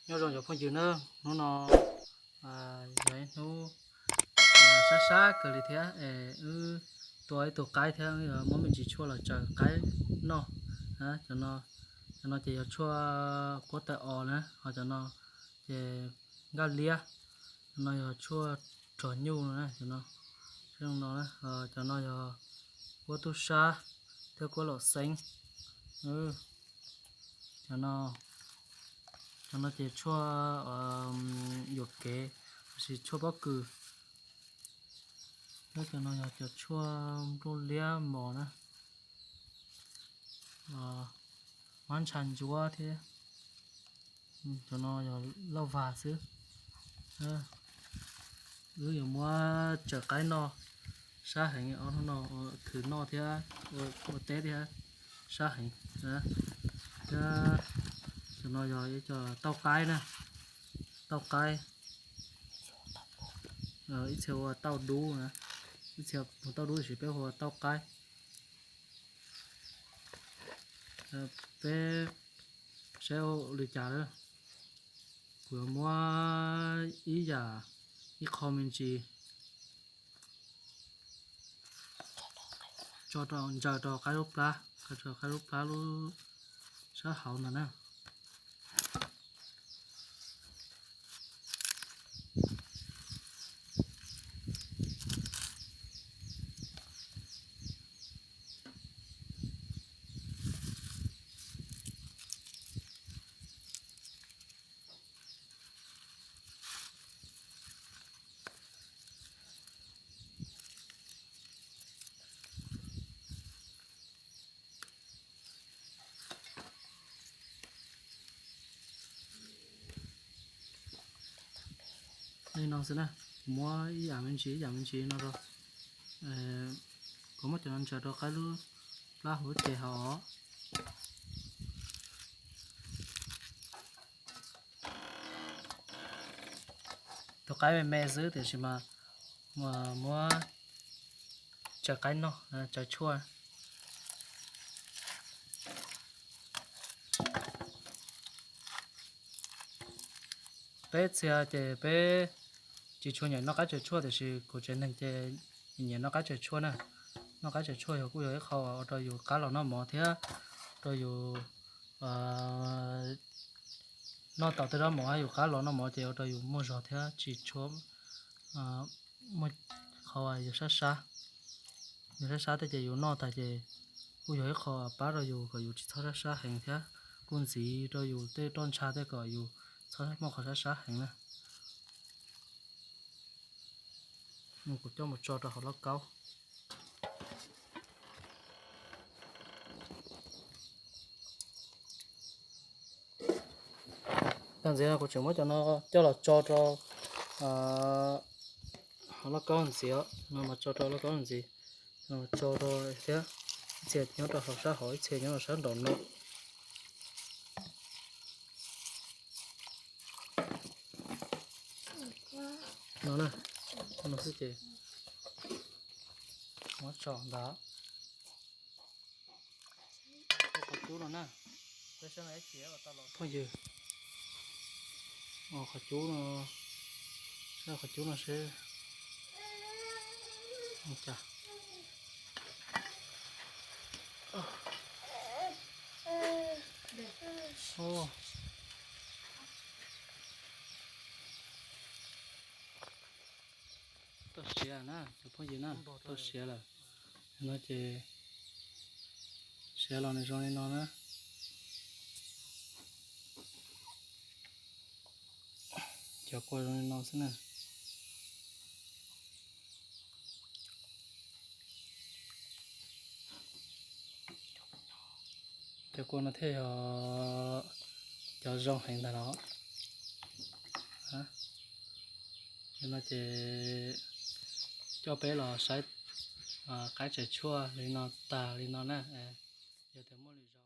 Nyob zoo cov phooj ywg na, hnub no yog ib hnub sab sab kawg li thiab es wb tua ib tug qaib thiab wb yuav muab me ntsis tshuaj los tsaws qaib noj. Cov no ces yog tshuaj kuab taw os na, ho cov no ces nkaj liab, cov no yog tshuaj rog nyuj no, cov no, cov no yog kuab tub sab thiab kuab laum xeeb. Cov no, cov no ces tshuaj yuam kev, tab sis tshuaj pob kws. Thiab cov no yog cov tshuaj nplooj liab mos na, mab ntsha ntsuab thiab. Cov no yog lauj vag xwb. Wb yuav muab tsaws qaib noj, sab heev, ob hnub no khwv noj thiab ua teb thiab, sab heev. Thiab cov no yog ib co tauj qaib na, tauj qaib, ib txhia hu ua tauj dub na, ib txhia hu tauj dub tiam sis peb hu ua tauj qaib. Peb saib ua li cas lawm. Kuv yuav muab ib yam, ib qho me ntsis tso rau, ntsaws rau qaib lub plab, ntsaws rau qaib lub plab lub sab hauv ntawd na. Li no xwb na, kuv muab ib yam me ntsis ib yam me ntsis no rau. Kuv muab cov no ntsaws rau qaib lub plab hauv lub cev hauv. Tus qaib me me xwb tiam sis mas muab tsaws qaib noj, tsaws tshuaj. Peb txhia ces peb tsis tshua nyiam noj qaib tsaws tshuaj tiam sis kuv tsev neeg ces nyiam noj qaib tsaws tshuaj na. Noj qaib tsaws tshuaj yog kuj yog ib qho ua rau yus qab los noj mov thiab rau yus noj tau tej zaub mov, yus qab los noj mov ces ua rau yus muaj zog thiab tsis tshua muaj qhov yus sab sab. Yus sab sab tej ces yus noj tag ces kuj yog ib qho pab rau yus kom yus tsis txhob sab sab heev thiab kuj ntxiv rau yus tej roj ntsha tej kom yus txhob muaj qhov sab sab heev na. Kuv coj mus tso rau hauv lauj kaub. Tag ntxiv no kuv tseem muab cov no coj los tso rau hauv lauj kaub ntxiv, no mas tso rau lauj kaub ntxiv, no tso rau thiab, ib txhia nyob rau hauv sab hauv, ib txhia nyob rau sab nraum no. No na, no xwb ces muab tso ntawd. Qhov cub no na, peb saib no ib txhia ua tau los phooj ywg. Qhov cub no, saib qhov cub no seb. Tau siav na cov phooj ywg na, tau siav lawm. No ces siav los nws zoo li no na. Cov kua zoo li no xwb na. Cov kua no thiaj yog cov zoo heev ntag los. Li no ces coj peb los saib qaib tsaws tshuaj li no tag li no na. Yog tias muaj lwm